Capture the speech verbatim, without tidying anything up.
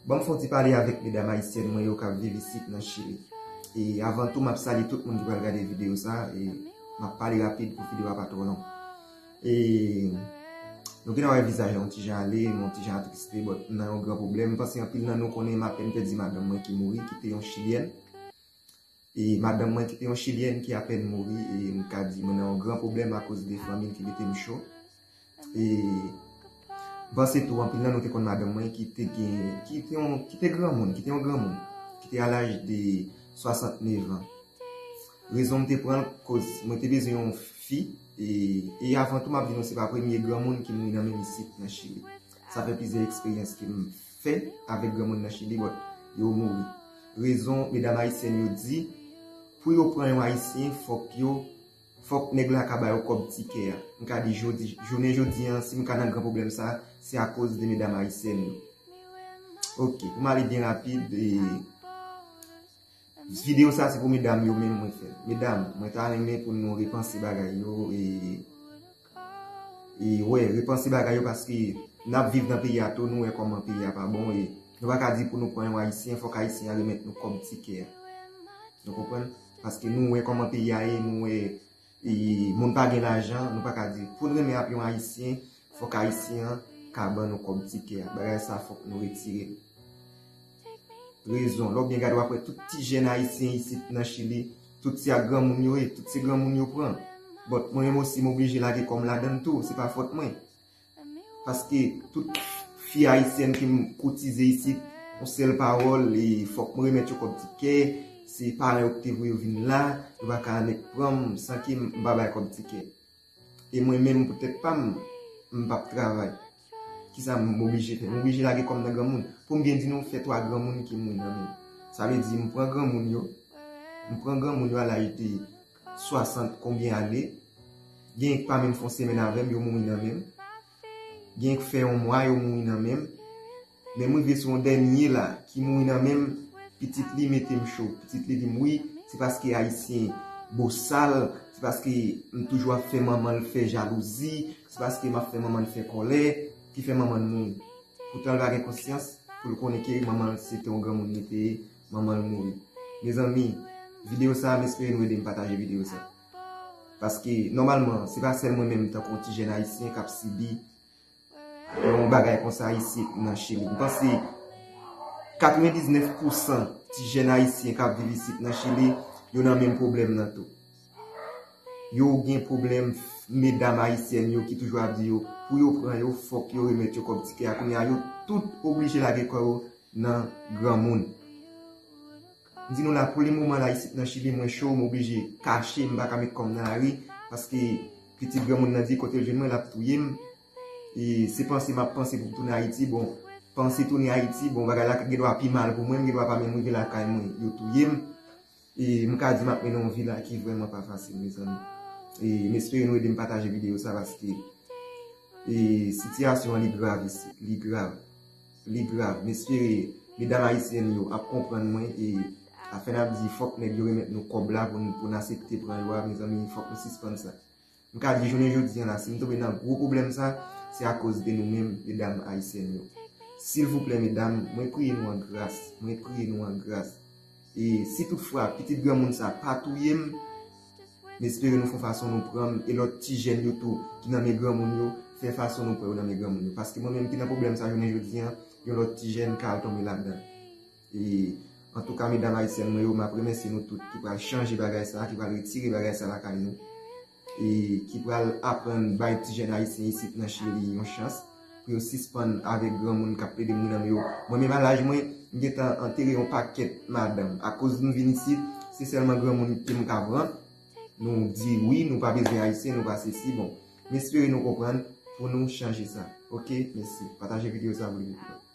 Ban m fè yon ti pale avèk medam ayisyèn mwen yo k ap viv isit nan Chili. E avan tou, m ap salye tout moun ki pral gade videyo sa a. E m ap pale rapid pou videyo a pa twò long. E nou gentan wè vizaj la yon ti jan ale, m yon ti jan atriste, but m nan yon gran pwoblèm. M panse anpil nan nou konnen m apèn pèdi madanm mwen ki mouri, ki te yon chilyèn. E madanm mwen ki te yon chilyèn ki apèn mouri, e m ka di mwen nan yon gran pwoblèm akoz de fanmi l ki mete m cho. E m panse tou, anpil nan nou te konn madanm mwen ki te gen, ki te yon, ki te granmoun, ki te yon granmoun, ki te a laj de swasantnèf an. Rezon m te pran l, koz mwen te bezwen yon fi, e, e avan tou m ap di nou se pa premye granmoun ki mouri nan men m isit nan Chili. Sa fè plizyè eksperyans ke m fè avèk granmoun nan Chili, but yo mouri. Rezon medam ayisyèn yo di, pou yo pran yon ayisyen, fòk yo, fòk nèg la ka ba yo kòb tikè a. M ka di jodi, jounen jodi an, si m ka nan gran pwoblèm sa, se akoz de medam ayisyèn yo. Ok, pou m ale byen rapid, e, videyo sa se pou medam yo menm mwen fè l. Medam, mwen ta renmen pou nou repanse bagay yo, e, e, wè, repanse bagay yo paske n ap viv nan peyi a tou, nou wè kòman peyi a pa bon, e nou pa ka di pou nou pran yon ayisyen, fòk ayisyen an remèt nou kòb tikè a. Nou konprann? Paske nou wè kòman peyi a ye, nou wè, e, moun pa gen lajan, nou pa ka di pou n renmen ap yon ayisyen, fòk ayisyen an ka ban nou kòb tikè a. Bagay sa fòk nou retire l. Rezon, lè w byen gade w ap wè tout ti jèn ayisyen isit nan Chili, tout se ak granmoun yo ye, tout se granmoun yo pran. But mwen menm osi m oblije lage kò m ladan l tou, se pa fòt mwen. Paske tout fi ayisyèn ke m koutize isit, yon sèl pawòl, e fòk mwen remèt yo kòb tikè, se paran yo ki te voye yo vin la, yo pa ka nèk pran m san ke m pa bay kòb tikè. E mwen menm, pou tèt pa m, m p ap travay. Kisa m oblije fè? M oblije lage kò m nan granmoun. Pou m byen di nou, fè twa granmoun ki mouri nan men m. Sa vle di, m pran granmoun yo, m pran granmoun yo a laj de swasant konbyen ane, gen k pa menm fè yon semèn avè m, yo mouri nan men m. Gen k fè yon mwa, yo mouri nan men m. Men m rive sou yon dènye la, ki mouri nan men m, pitit li mete m cho. Pitit li di m, wi, se paske ayisyen bosal, se paske m toujou ap fè manman l fè jalouzi, se paske m ap fè manman l fè kòlè, ki fè manman l mouri. Poutan l pa gen konsyans pou l konnen ke manman l se te yon granmoun li te ye, manman l mouri. Mezanmi, videyo sa a, m espere nou ede m pataje videyo sa. Paske, nòmalman, se pa sèl mwen menm tankou yon ti jèn ayisyen k ap sibi yon bagay konsa isit nan Chili. M panse katrevendiznèf pousan ti jèn ayisyen k ap viv isit nan Chili, yo nan menm pwoblèm nan tou. Yo gen pwoblèm, medam ayisyèn yo ki toujou ap di yo, pou yo pran yo, fòk yo remèt yo kòb tikè a. Kounye a, yo tout oblije lage kò yo nan granmoun. M di nou la, pou le moman la, isit nan Chili, mwen cho, m oblije kache, m pa ka met kò m nan lari, paske pitit granmoun nan di kote l jwenn mwen, l ap touye m. E se panse m ap panse pou m tounen Ayiti, bon, panse tounen Ayiti, bon, bagay la gen dwa pi mal pou mwen, m gen dwa pa menm rive lakay mwen, yo touye m. E m ka di m ap mennen yon vi la ki vrèman pa fasil, mezanmi. E m espere nou ede m pataje videyo sa, paske, e, sitiyasyon an li grav isit, li grav, li grav. M espere medam ayisyèn yo ap konprann mwen, e afè n ap di fòk nèg yo remèt nou kòb la pou n, pou n aksepte pran yo a, mezanmi, fòk nou sispann sa. M ka di jounen jodi an la, si m tonbe nan gwo pwoblèm sa, se akoz de nou menm, medam ayisyèn yo. Silvouplè, medam, mwen priye nou an gras, mwen priye nou an gras. E si toutfwa pitit granmoun sa pa touye m, m espere nou fè yon fason nou pran m, e lòt ti jèn yo tou ki nan men granmoun yo, fè fason nou pran yo nan men granmoun yo. Paske mwen menm ki nan pwoblèm sa jounen jodi an, yon lòt ti jèn ka al tonbe ladan l. E, antouka, medam ayisyèn mwen yo, m ap remèsye nou tout ki pral chanje bagay sa, ki pral retire bagay sa lakay nou. E ki pral aprann bay ti jèn ayisyen isit nan Chili yon chans pou yo sispann avèk granmoun k ap plede mouri nan men yo. Mwen menm a laj mwen, m gentan antere yon pakèt madanm. Akoz m vin isit, se sèlman granmoun ke m ka pran. Nou di wi, nou pa bezwen ayisyen, nou pa sesi. Bon, m espere nou konprann pou nou chanje sa. Oke, mèsi. Pataje videyo sa pou li vin pi lwen.